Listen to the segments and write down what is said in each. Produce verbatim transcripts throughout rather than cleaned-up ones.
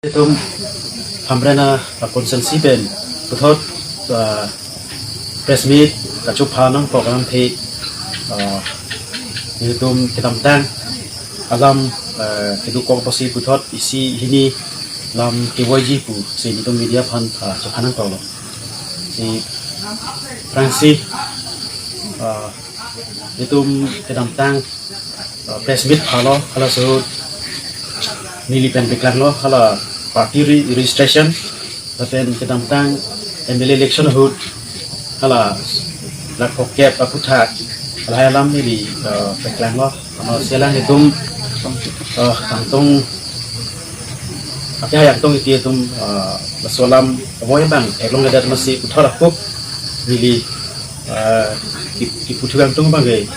Itum Hamren a constituency pen puthot, ah, press meet kachopha nangkok alamthe, ah, itum kedamtang alam, ah, kedokok apotsi puthot isi hini lam kevoiji pusi itum media aphan, ah, chopha nangkoklo. Si aphrangsi, ah, itum kedamtang, ah, press meet phalo, halaso ahut neli pen peklanglo, hala party re-, registration, lapen kedamtang M L A election ahut, hala lakh phokep aphuthak, hala alam neli, ah, peklanglo. Ano si alanglitum, ah, kangtung, akehai kangtung iti atum, ah, laso alam avoid abang theklongledet amatsi puthot ako neli, ah, ki-, kipu thu kangtung abangke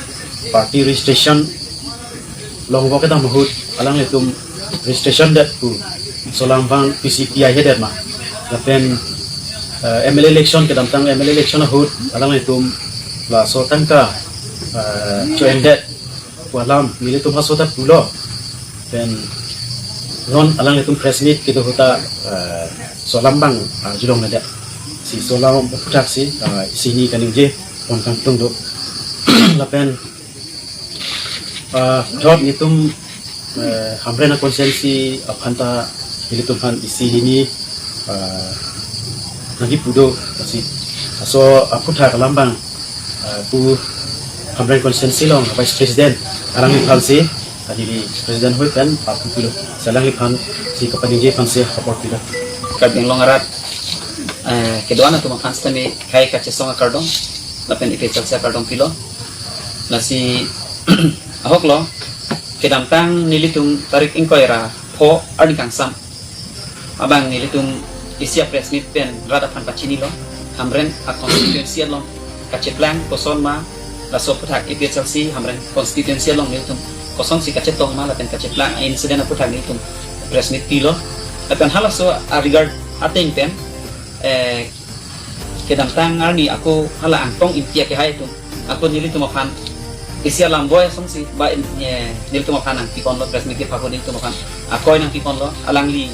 party registration longvo kedam ahut alanglitum registration det pu laso alam abang P C P I hedet ma. Lapen, ah, M L A election, kedamtang M L A election ahut alanglitum laso tangka, ah, cho-endet pu alam nelitum halaso ta pulo. Pen non alanglitum press meet kedo ahut ta, eh, laso alam abang, ah, arjulongledet. Si laso alam aphuthak si, ah, isi hini kaningje pon kangtung do. Lapen, ah, thot nelitum, eh, Hamren a constituency aphan ta nelitum aphan isi hini, ah, nangkipu do, lasi laso aphuthak alam abang, ah, pu Hamren constituency along Vice President alangliphan si, ah, neli President ahoi pen papu pilo, si alangliphan si kapaningje aphan si apor pilo. Karbi Anglong arat, eh, kedo-an atum aphan sitame khei kachesong akardom lapen A P H L C akardom pilo. Lasi ahoklo, kedamtang nelitum tarik ingkoi ra pho arni kangsam abang nelitum isi a press meet pen rat aphan pachinilo, Hamren a constituency along kacheplang koson ma, laso aphuthak A P H L C Hamren constituency along nelitum kosonsi kachetong ma lapen kacheplang incident aphuthak nelitum press meet pilo. Lapen halaso a regard ateng pen, eh, kedamtang arni ako hala Angtong Ingti akehai atum ako nelitum aphan isi alam avoid asonsi ba in, eh, nelitum aphan nangpiponlo, press meet kepha ako nelitum aphan akoi nangpiponlo, alangli,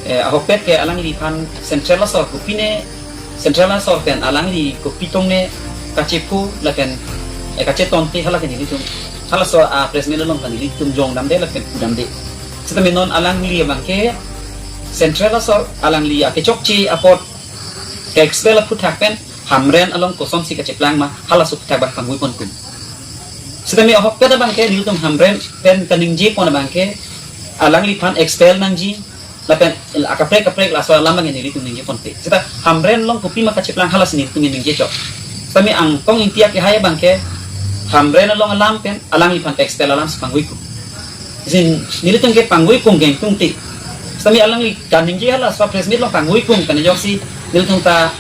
eh, ahokpet ke alangliphan central asor kopine, central asor pen alangli kopi tongne kachepho lapen, eh, kachetongte hala ke nelitum, halaso a press meet along ta nelitum jongdamde lapen pudamde. Sitame non alangli abangke central asor alangli akechokche apot ke-expel aphuthak pen Hamren along kosonsi kacheplang ma, halaso aphuthak abang pangvoi pon kum. Sitame ahokpet abangke nelitum Hamren pen kaningje pon abangke alangliphan expel nangji lapen akaprek kaprek laso alam abang nelitum ningje ponpe. Sita Hamren along kopi ma kacheplang, halasi nelitum ningje chok. Sitame Angtong Ingti akehai abangke Hamren along alam pen alangliphan expel alam si pangvoi kum. Jin nelitum ke pangvoi kum kangtung ti. Sitame alangli kaningje halaso a press meet along pangvoi kum kaningje ajoksi nelitum ta,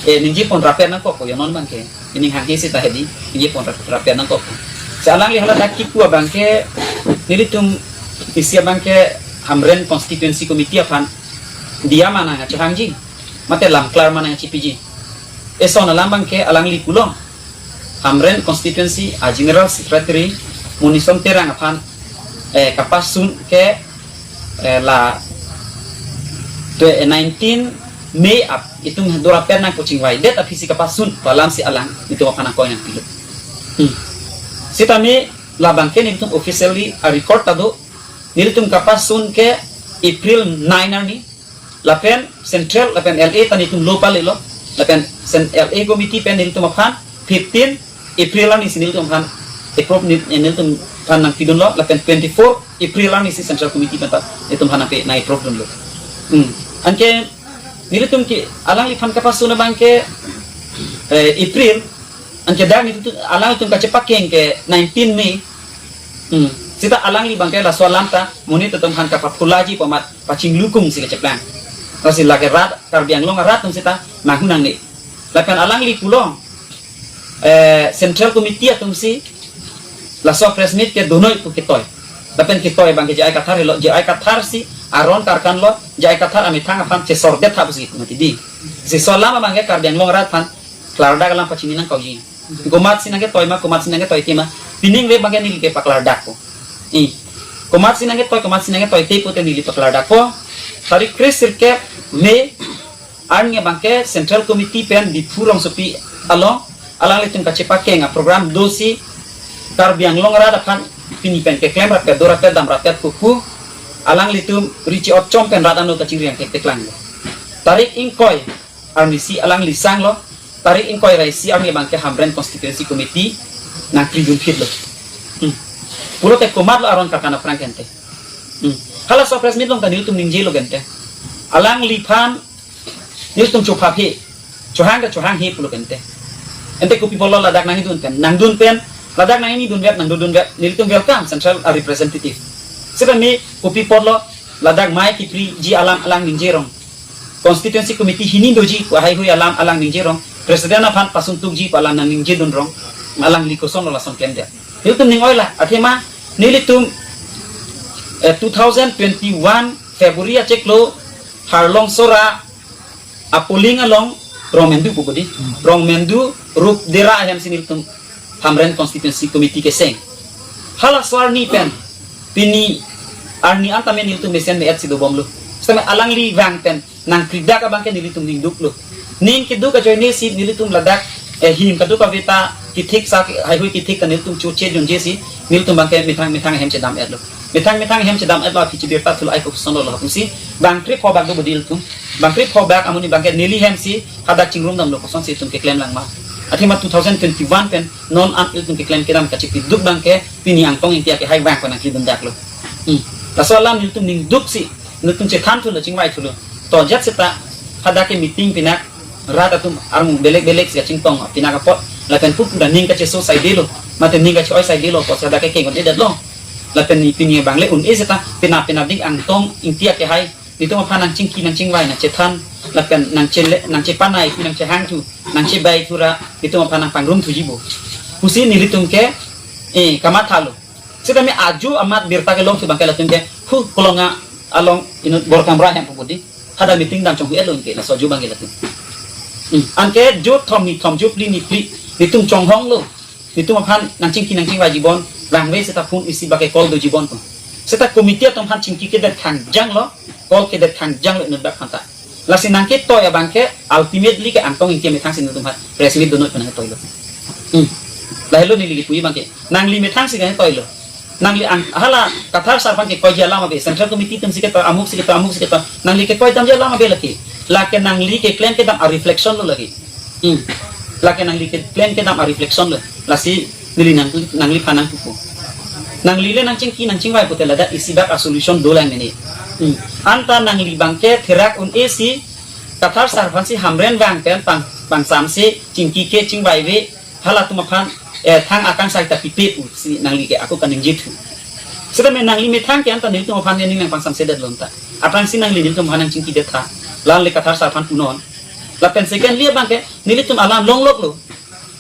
eh, ningje pon rapet nangkok ko, ya non abangke. Ining hanghe seta hedi, ningje pon rap-, rapet nangkok ko. Si alangli hala dak kipu abangke nelitum isi abangke Hamren Constituency Committee aphan diya ma nangchehangji, mate lamklar ma nangchepiji. Eson alam abangke alangli pulo, Hamren Constituency a General Secretary Monison Terang aphan, eh, kapasun ke, eh, la twe-, eh, nineteen May ap itum dora pen nang coaching vai det aphi si kapasun pu alam si alanglitum aphan akoi nangpilo. Hmm. Sitame labangke nelitum officially a record ta do, nelitum kapasun ke April nine arni, lapen Central lapen L A ta nelitum lo palelo, lapen Cen-, L A committee pen nelitum aphan fifteen April arni si nelitum aphan approve ni, eh, nelitum aphan nangpidunlo, lapen twenty-four April arni si Central Committee pen ta nelitum aphan nangpi nang-approve dunlo. Hmm. Anke nelitum ke alangliphan kapasun abangke, eh, April, anke dak nelitum, alanglitum kachepakeng ke nineteen May. Hmm. Sita alangli abangke laso alam ta monit atum aphan kapaphulaji pu amat pachinglu kum si kacheplang. Lasi lake rat, Karbi Anglong arat atum sita nanghu nangne. Lapen alangli pulo, eh, Central Committee atum si laso press meet ke donoi pu ketoi. Lapen ketoi abangke J I Kathar helo, J I Kathar si aron karkan lo, J I Kathar amethang aphan chesordet tha pusi mati di. Si laso alam abangke Karbi Anglong arat aphan klardak alam pachini nangkokji. Komatsi nangketoi ma, komatsi nangketoite ma, pining ve abangke neli ke paklardak ko. I. Komatsi nangketoi, komatsi nangketoite pute neli paklardak ko. Tarik kre sirkep May arni abangke Central Committee pen Diphu rongsopi along alanglitum kachepakeng aprogram dosi Karbi Anglong arat aphan pini pen keklem rapet, do rapet, dam rapet kuku alanglitum richi ochom pen rat ano kachingri angkek teklang. Tarik ingkoi arnisi alangli sanglo, tarik ingkoi ra isi arni abangke Hamren Constituency Committee nangkridun phitlo. Hmm. Pulote komatlo aron karkan aphrang kente. Hmm. Halaso press meet along ta nelitum ningjelo kente. Alangliphan nelitum chopha phe, chohang ta chohanghe pulo kente. Ente kopi apotlo ladak nangdun pen, nangdun pen, ladak nangdun vet, nangdun vet, nelitum welcome central, uh, representative. Seta me kopi apotlo ladak mai kipriji alam alang ningjerong. Constituency Committee hini doji pu haihui alam alang ningjerong. President aphan pasungtukji pu alam nangningjedunrong. Alangli kosonlo lason klemdet. Nelitum ning-oila, athema nelitum, eh, two thousand twenty-one February achiklo Harlong Sora a-polling along Rongmendu pu bodi. Rongmendu Rupdera ahemsi nelitum Hamren Constituency Committee keseng. Halaso arni pen pini arni an tame nelitum mesen me-etsi dobomlo. Seta alangli vang pen nangkridak abangke nelitum ning duklo. Ning keduk ajoinesi nelitum ladak, eh, him kaduk kave ta kethek sa ke-, haihui kethek ta nelitum choche jonjesi nelitum abangke methang methang ahem chedam-etlo. Methang methang ahem chedam-etlo aphi chibirta thulo ai kosonlo lapusi bang krepho bak do bodi ilitum. Bang krepho bak amonit abangke neli hemsi hadak chingrum damlo kosonsi itum keklem lang ma. Athema two thousand twenty-one pen non an ilitum keklem kedam kachipiduk abangke pini Angtong Ingti akehai vang pen nangkridundaklo. Hmm. Laso alam nelitum ning duksi nelitum chethan thulo, chingvai thulo. To jat seta hadak ke meeting pinak rat atum armu belek belek si kachingtong pinak apot lapen pupu da ning kacheso saidelo, mate ning kache-oi saidelo apot hadak ke kengon-edetlo. Lapen ni pini bangle un-e seta pina pina ding Angtong Ingti akehai nelitum aphan nangchingki nangchingvai nangchethan lapen nangchele nangchepanai thu nangchehang thu nangchebai thu ra nelitum aphan nangpangrum thuji bo pusi nelitum ke, eh, kamathalo. Seta me ajo amat birta kelong thu abangke latum ke hu Kolonga along inut Borkamra ahem pu bodi. Hadak meeting dam chonghu-etlo anke laso ajo abangke latum. Hmm. Anke jo thom ni thom jo phli ni phli nelitum chonghonglo. Nelitum aphan nangchingki nangchingvai jibon, rangve seta phone isi bak ke call dojibon pu. Seta committee atum aphan chingki kedet khangjanglo, call kedet khangjanglo inut bak aphanta. Lasi nangketoi abangke ultimately ke Angtong Ingti amethangsi nelitum aphan press meet donoi pen nangketoilo. Hmm. Lahelo neli kipuji abangke. Nangli methangsi kangtoilo. Nangli ang hala Kathar sir aphan kekoiji alam ave, Central Committee atumsi ketoi, amuksi ketoi, amuksi ketoi. Nangli kekoi damji alam ave lake. Lake nangli keklem kedam a-reflection lo lake. Hmm. Lake nangli keklem kedam a-reflection lo. Lasi neli nang nangliphan nangpupo. Nangli le nangchingki nangchingvai pute ladak isi bak a-solution dolang mene. Hmm. Anta nangli abangke therak un-esi Kathar sir aphansi Hamren vang pen pang pangsamse chingki ke chingvaive halatum aphan, eh, thang akangsai ta pipe pusi nangli ke ako kaningje thu. Seta me nangli methang ke anta nelitum aphan ke ning nangpangsamsedetlo anta. Aphrangsi nangli nelitum aphan nangchingkidet tha. Lale Kathar sir aphan punon. Lapen secondly abangke nelitum alam longloklo.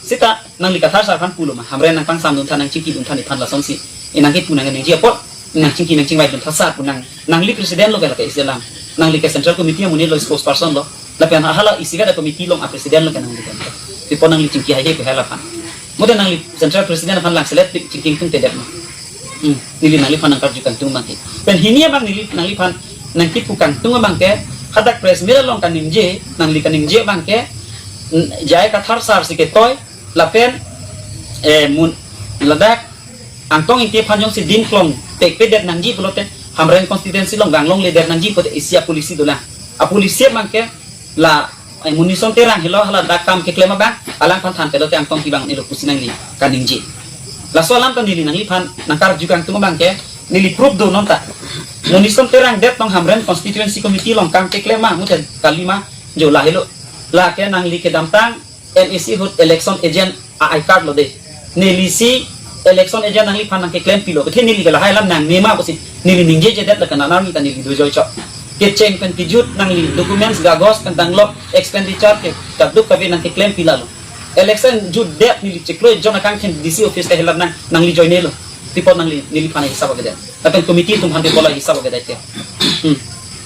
Seta nangli Kathar sir aphan pulo ma, Hamren nangpangsamdun tha, nangchingkidun tha nephan lasonsi. E nangkepu nangkaningje apot nangchingki nangchingvaidun tha sir pu nang. Nangli president lo ke lake isi alam. Nangli ke Central Committee amonit lo, spokesperson lo. Lapen hala isi kada committee along a-president lo ke nangli kan. Pipo nangli chingki haihe ke hala aphan. Mode nangli Central President aphan langselet pi chingki tung tedep ma. Hmm, neli nangliphan nangkarju kangtung abangke. Pen hini abang neli nangliphan nangkipu kangtung abangke, hadak press meet along kaningje, nangli kaningje abangke, n-, J I Kathar sir si ketoi, lapen, eh, mun, ladak, Angtong Ingti aphan jongsi dim klong pekpedet nangji pulote, Hamren constituency along vang longledet nangji pulote isi a-policy dolang. A-policy abangke la, eh, Munison Terang helo hala dak kam keklem abang, alangphan thanpetlote Angtong Ingti vang-elo pusi nangli kaningje. Laso alam ta neli nangliphan nangkarju kangtung abangke, neli proof do non ta. Munison Terang det tong Hamren Constituency Committee along kam keklem ma, muthen kali ma, jo lahelo. Lake nangli kedamtang M A C ahut election agent a-I card lo de. Nelisi election agent nangliphan nangkeklem pilo. Kethe neli ke lahai alam nangne ma pusi neli ningjejedet lake nang army ta neli dojoi chot. Kecheng pen kejut nangli documents, kagos pen danglok expenditure ke kaduk kave nangkeklem pilalo. Election jutdet neli chiklo jon akangthin D C office ta helar nang nangli joinelo. Tipot nangli neliphan hisap avedet. Lapen committee atum aphan tipot la hisap avedet ke. Hmm.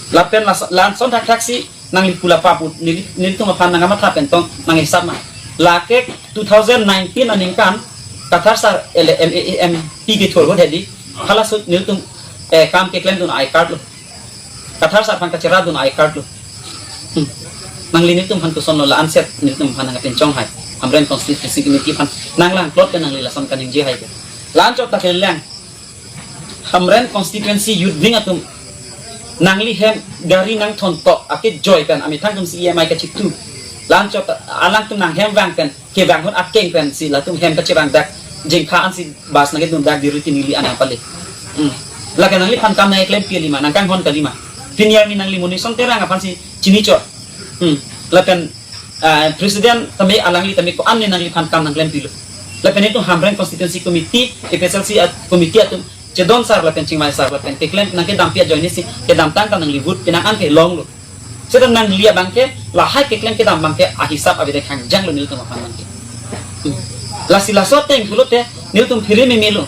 Lapen las-, lason thakthak si nangli pula papu, neli, nelitum aphan nangkamatha pen tong nanghisap ma. Lake two thousand nineteen aningkan Kathar sir ele M A M P kethur ahut hedi. Halaso nelitum, eh, kam keklemdun I card lo. Kathar sar aphan kacheradun I card lo. Hmm. Nangli nelitum aphan kosonlo la-anset nelitum aphan nangpinchong hai. Hamren constituency committee aphan nanglang plot ke nangli lason kaningje hai ke. La-anchot ta kelang. Hamren constituency youth wing atum nangli hem gari nangthon tok ake joi pen amethang atum si E M I kachitu. La-anchot ta alangtum nanghem vang pen kevang ahut akeng pensi latum hem kachevang dak jengkha ansi bus nangkedun dak diri ti neli anang pale. Hmm. Lake nangliphan kam nangklempi kalima, nangkanghon kalima. Pini arni nangli Monison Terang aphansi chinichot. Hmm. Lapen, ah, president tame alangli tame ko-an ne nangliphan kam nangklempilo. Lapen itum Hamren constituency committee, A P H L C at-, committee atum chedon sar lapen chingvai sar lapen keklem nangkedampi ajoinesi kedamtang ta nangli vote pinang an kelonglo. Seta nangli abangke lahai keklem kedam abangke ahisap avedek hangjanglo nelitum aphan abangke. Hmm. Lasi laso ateng pulote nelitum phere memelo.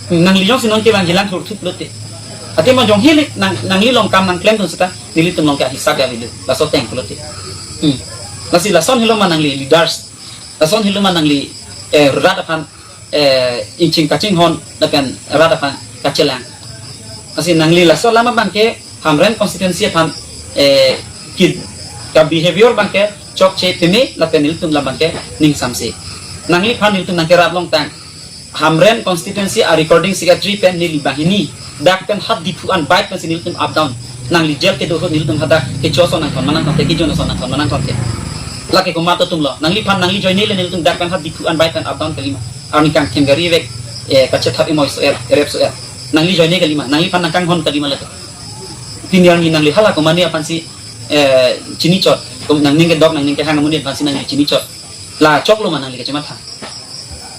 Hmm, nangli jongsi non kevang hilang thurthup lote. Athema jong hilik nang, nangli along kam nangklemdun seta nelitum along ke ahisap ya avelo. Laso ateng pulote. Hmm. Lasi lason helo ma nangli leaders. Lason helo ma nangli, eh, rat aphan eh, ingching kachinghon lapen rat aphan kachelang. Lasi nangli laso alam abangke Hamren constituency aphan, eh, ki ka behavior abangke chokche peme lapen nelitum labangke ningsamse. Nangliphan nelitum nangkerap longtang. Hamren constituency a recording secretary pen neli banghini dak pen hat Diphu an bike pensi nelitum up down. Nangli jail kedo ahut nelitum hadak kecho ason nangthon ma nangthonte, kejo ason nangthon ma nangthonte. Lake komat atumlo. Nangliphan nangli ajoine le nelitum dak pen hat Diphu an bike pen up down kalima. Arni kangthim gari vek, eh, kachethap imoi so-er, erep so-er. Nangli ajoine kalima. Nangliphan nangkanghon kalima lake. Pini arni nangli hala komane aphansi, eh, chinichot. Kom nangning kedok nangning kehang amonit aphansi nangli chinichot. La choklo ma nangli kachematha.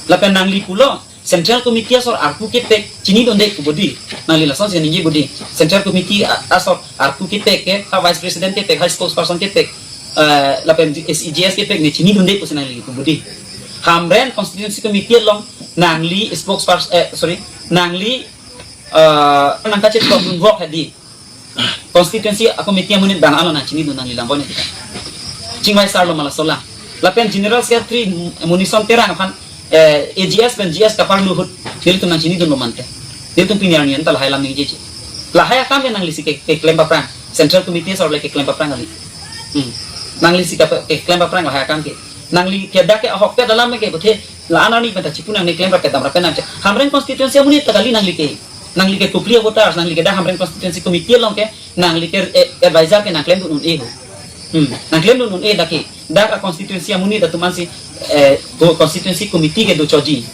Lapen nangli pulo. Central Committee asor arpu kepek chinidunde pu bodi. Nangli lasonsi ningje bodi. Central Committee a-, asor arpu kepek ke, ha Vice President kepek, ha spokesperson kepek, eh, lapen S E G S kepek ne chinidunde pusi nangli pu bodi. Hamren Constituency Committee along nangli spokesperson, eh, sorry, nangli, eh, nangkachetokdun vok hedi. Constituency a committee amonit abang ano nangchinidun nangli lam bone kita. Chingvai sarlo ma laso alam. Lapen General Secretary Monison Terang aphan, eh, A G S pen G S kaparlu ahut nelitum nangchinidunlo mante. Nelitum pini arni an ta lahai alam ningjeje. Lahai akam ke nanglisi ke, keklem paphrang. Central Committee asor le keklem paphrang kali. Hmm. Nanglisi ke, keklem paphrang lahai akam ke. Nangli ke dak ke ahokpet alam ke puthe la-an arni pen ta chipu nangne klemrap kedamrap pen nangche. Hamren constituency amonit ta kali nangli ke. Nangli ke Kopili a voters, nangli ke dak Hamren Constituency Committee along ke, nangli ke, eh, advisor ke nangklemdun un-e ho. Hmm, nangklemdun un-e dak ke. Dak a constituency amonit atum ansi, eh, ko constituency committee ke dochoji.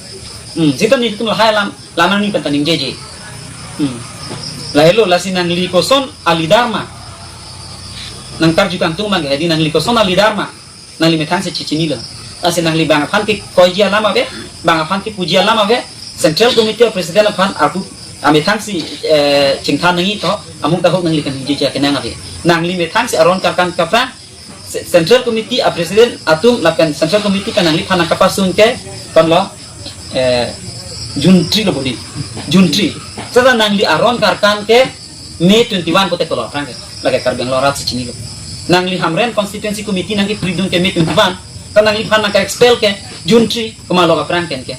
Hmm, seta nelitum lahai alam, la-an arni pen ta ningjeje. Hmm. Lahelo lasi nangli koson a leader ma. Nangkarju kangtung abang ke hedi nangli koson a leader ma. Nangli methang si chichinilo. Lasi nangli bang aphan kekoiji alam ave, bang aphan kepuji alam ave, Central Committee a President aphan arpu amethang si, eh, chingthan nangji to, amung tahuk nangli kaningjeje akenang ave. Nangli methang si aron karkan kaphrang, Ce-, Central Committee a President atum lapen Central Committee pen nangliphan nangkapasung ke, konlo, eh, June three lo bodi. June three. Seta nangli aron karkan ke May twenty-one pulote kolo aphrang ke. Lake Karbi Anglong arat si chinilo. Nangli Hamren Constituency Committee nangkepridun ke May twenty-one. Ta nangliphan nangka-expel ke June three, komatlo aphrang pen ke.